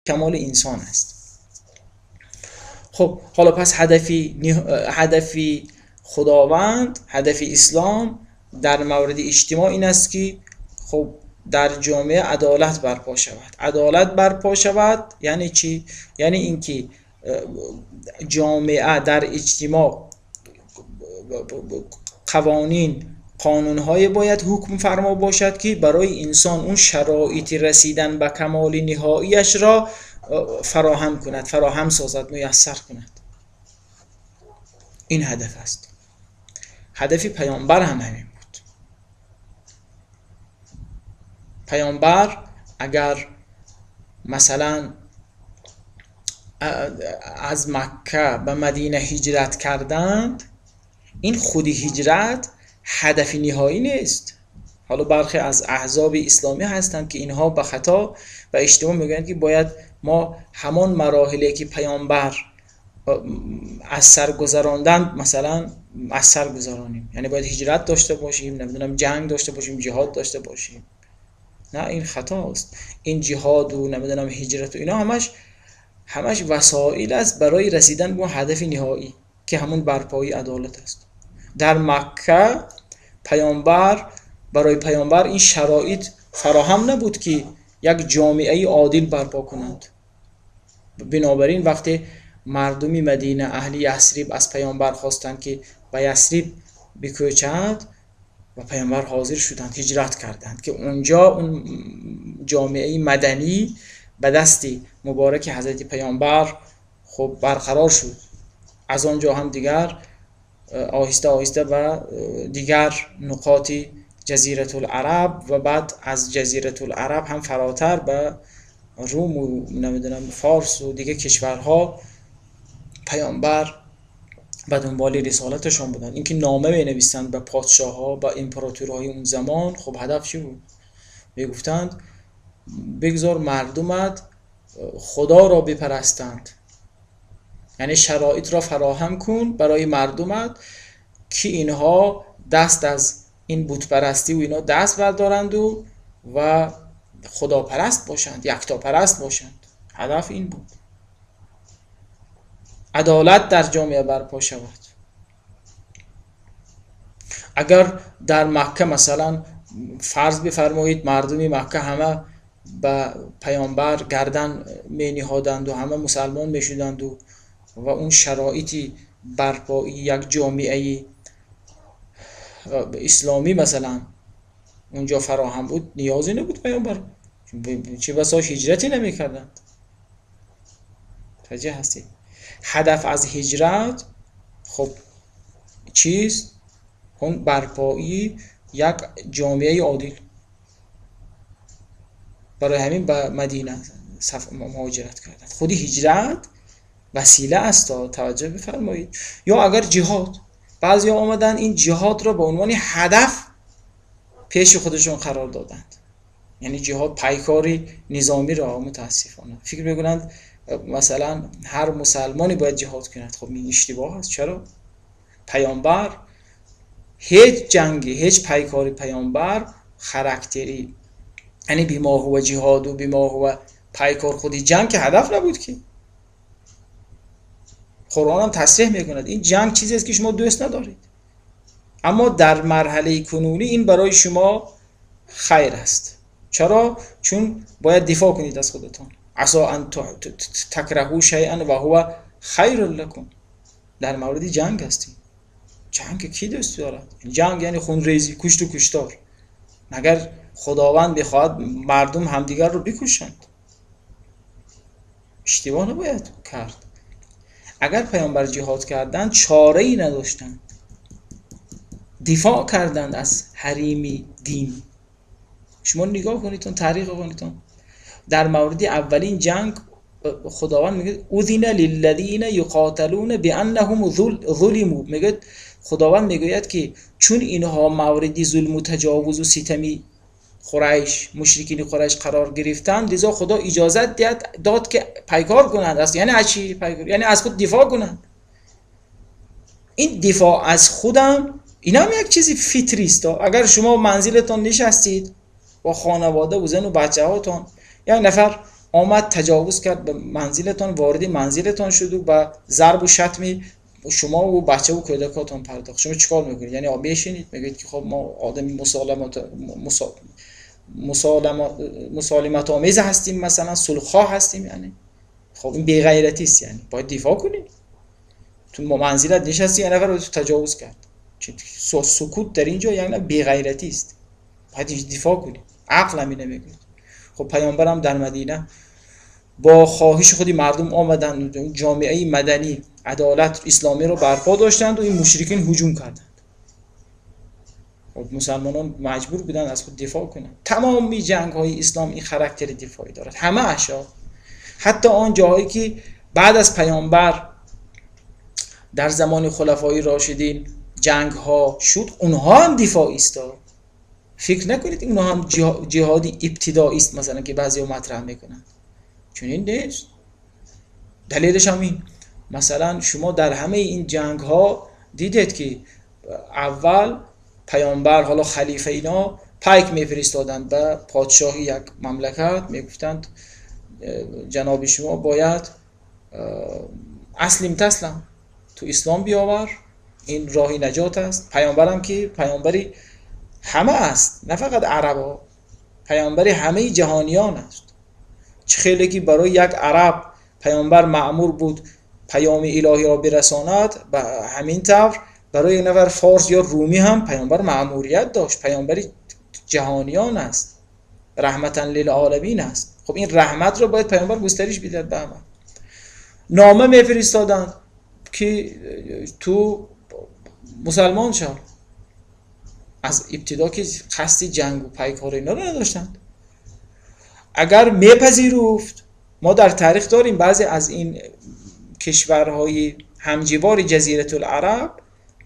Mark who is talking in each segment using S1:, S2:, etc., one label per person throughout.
S1: کمال انسان است. خب حالا پس هدفی خداوند، هدف اسلام در مورد اجتماع این است که خب در جامعه عدالت برپا شود. عدالت برپا شود یعنی چی؟ یعنی اینکه جامعه در اجتماع قوانین، قانون‌های باید حکم فرما باشد که برای انسان اون شرایط رسیدن به کمال نهاییش را فراهم کند، فراهم سازد، میسر کند. این هدف است. هدف پیامبر هم همین بود. پیامبر اگر مثلا از مکه به مدینه هجرت کردند، این خودی هجرت هدف نهایی نیست. حالا برخی از احزاب اسلامی هستند که اینها به خطا و اشتباه میگویند که باید ما همان مراحلی که پیامبر از سر گذراندند مثلا از سر گذرانیم، یعنی باید هجرت داشته باشیم، نمیدونم جنگ داشته باشیم، جهاد داشته باشیم. نه، این خطاست. این جهاد و نمیدونم هجرت و اینا همش وسایل است برای رسیدن به هدف نهایی که همون برپایی عدالت است. در مکه پیامبر، برای پیامبر این شرایط فراهم نبود که یک جامعه عادل برپا کنند. بنابراین وقتی مردم مدینه، اهل یثرب از پیامبر خواستند که به یثرب بکوچند و پیامبر حاضر شدند، هجرت کردند که اونجا اون جامعه مدنی به دست مبارک حضرت پیامبر خب برقرار شد. از آنجا هم دیگر آهسته آهسته به دیگر نقاط جزیره العرب و بعد از جزیره العرب هم فراتر به روم و نمیدونم فارس و دیگه کشورها پیامبر به دنبال رسالتشان بودند. اینکه نامه می نویسند به پادشاه ها، به امپراتورهای اون زمان، خب هدف چی بود؟ میگفتند بگذار مردمت خدا را بپرستند، یعنی شرایط را فراهم کن برای مردمت که اینها دست از این بت پرستی و اینا دست بردارند و خداپرست باشند، یکتاپرست باشند. هدف این بود. عدالت در جامعه برپا شود. اگر در مکه مثلا فرض بفرمایید مردم مکه همه به پیامبر گردن می نهادند و همه مسلمان می شدند و اون شرایطی برپایی یک جامعه اسلامی مثلا اونجا فراهم بود، نیازی نبود پیامبر، چه بسا هجرتی نمی کردند. متوجه هستید؟ هدف از هجرت خب چیست؟ اون برپایی یک جامعه عادل. برای همین به مدینه مهاجرت کردند. خودی هجرت وسیله است، توجه بفرمایید. یا اگر جهاد، بعضی آمدن این جهاد را به عنوان هدف پیش خودشون قرار دادند، یعنی جهاد پیکاری نظامی را. متاسفانه فکر میکنند مثلا هر مسلمانی باید جهاد کند. خب این اشتباه است. چرا؟ پیامبر هیچ جنگی، هیچ پیکاری پیامبر خاراکتری، یعنی بیما هو جهاد و بیما هو پیکار خودی جنگ که هدف نبود که. قرآن هم تصریح میکند این جنگ چیزی است که شما دوست ندارید، اما در مرحله کنونی این برای شما خیر است. چرا؟ چون باید دفاع کنید از خودتان. عسا ان تکرهوا شیئا و هو خیر لکم. در مورد جنگ هستیم. جنگ کی دوست دارد؟ جنگ یعنی خونریزی، کشت و کشتار. مگر خداوند بخواهد مردم همدیگر رو بکشند؟ اشتباه نباید کرد. اگر پیامبر جهاد کردند چاره ای نداشتند، دفاع کردند از حریم دین. شما نگاه کنید تاریخ کنید، در مورد اولین جنگ خداوند میگه اذن للذین یقاتلون بانهم ظلموا. میگه خداوند میگوید که چون اینها مورد ظلم و تجاوز و ستمی قریش، مشرکین قریش قرار گرفتند، لذا خدا اجازت داد که پیکار کنند. اصلا یعنی از چی پیکار؟ یعنی از خود دفاع کنند. این دفاع از خودم اینا هم یک چیزی فطری است. اگر شما منزلتان نشستید با خانواده و زن و بچه هاتون، یک نفر آمد تجاوز کرد به منزلتان، وارد منزلتان شد و به ضرب و شتم شما و بچه و کودکاتان پرداخت. شما چیکار میکنید؟ یعنی میشینید میگید که خب ما آدم مسالمت آمیز هستیم، مثلا صلح‌خواه هستیم، یعنی خب این بی‌غیرتی است، یعنی باید دفاع کنی. تو منزلت نشستی یه نفر رو تجاوز کرد، سکوت در اینجا یعنی بی‌غیرتی است، باید دفاع کنی. عقل هم اینو میگه. خب پیامبرم در مدینه با خواهش خودی مردم آمدند، جامعه مدنی عدالت اسلامی رو برپا داشتند و این مشرکین هجوم کردند. خب مسلمانان مجبور بودند از خود دفاع کنند. تمامی جنگ های اسلام این خاراکتر دفاعی دارد، همه اشیا، حتی آن جاهایی که بعد از پیامبر در زمان خلفای راشدین جنگ ها شد، اونها هم دفاعی است. فکر نکنید اونها هم جهادی ابتدایی است مثلا که بعضی ها مطرح میکنند، چنین نیست. دلیلش هم این، مثلا شما در همه این جنگ ها دیدید که اول پیامبر، حالا خلیفه، اینا پیک میفرستادند به پادشاه یک مملکت، میگفتند جناب شما باید اسلم تسلم، تو اسلام بیاور، این راهی نجات است. پیامبرم که پیامبری همه است، نه فقط عربا، پیامبری همه جهانیان است. چه خیلی که برای یک عرب پیامبر مأمور بود پیام الهی را برساند، به همین طور برای یک نفر فارس یا رومی هم پیامبر مأموریت داشت. پیامبری جهانیان است، رحمتا للعالمین است. خب این رحمت را باید پیامبر گسترش بدهد به همه. نامه میفرستادند که تو مسلمان شو. از ابتدا که قصد جنگ و پیکار اینا رو نداشتند. اگر میپذیرفت، ما در تاریخ داریم بعضی از این کشورهای همجوار جزیره العرب،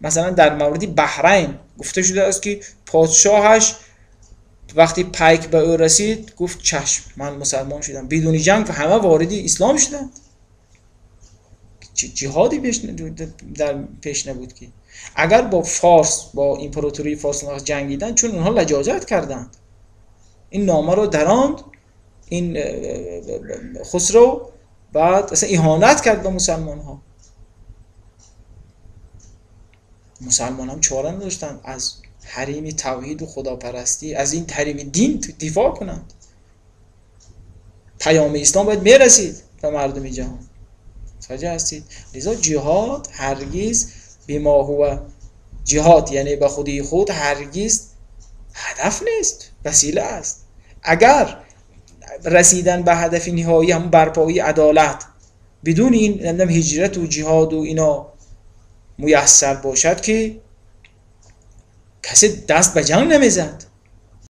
S1: مثلا در مورد بحرین گفته شده است که پادشاهش وقتی پیک به او رسید گفت چشم، من مسلمان شدم، بدون جنگ همه وارد اسلام شدند. جهادی در پیش نبود که اگر با فارس، با امپراتوری فارس جنگیدن، چون اونها لجاجت کردند، این نامه رو دراند این خسرو، بعد اصلا اهانت کرد به مسلمان ها. مسلمان هم چاره نداشتند از حریم توحید و خداپرستی، از این حریم دین دفاع کنند. پیام اسلام باید میرسید به مردم جهان. متوجه هستید؟ لذا جهاد هرگز بما هو جهاد، یعنی به خودی خود هرگز هدف نیست، وسیله است. اگر رسیدن به هدف نهایی هم برپایی عدالت بدون این نمیدونم هجرت و جهاد و اینا میسر باشد که کسی دست به جنگ نمیزد.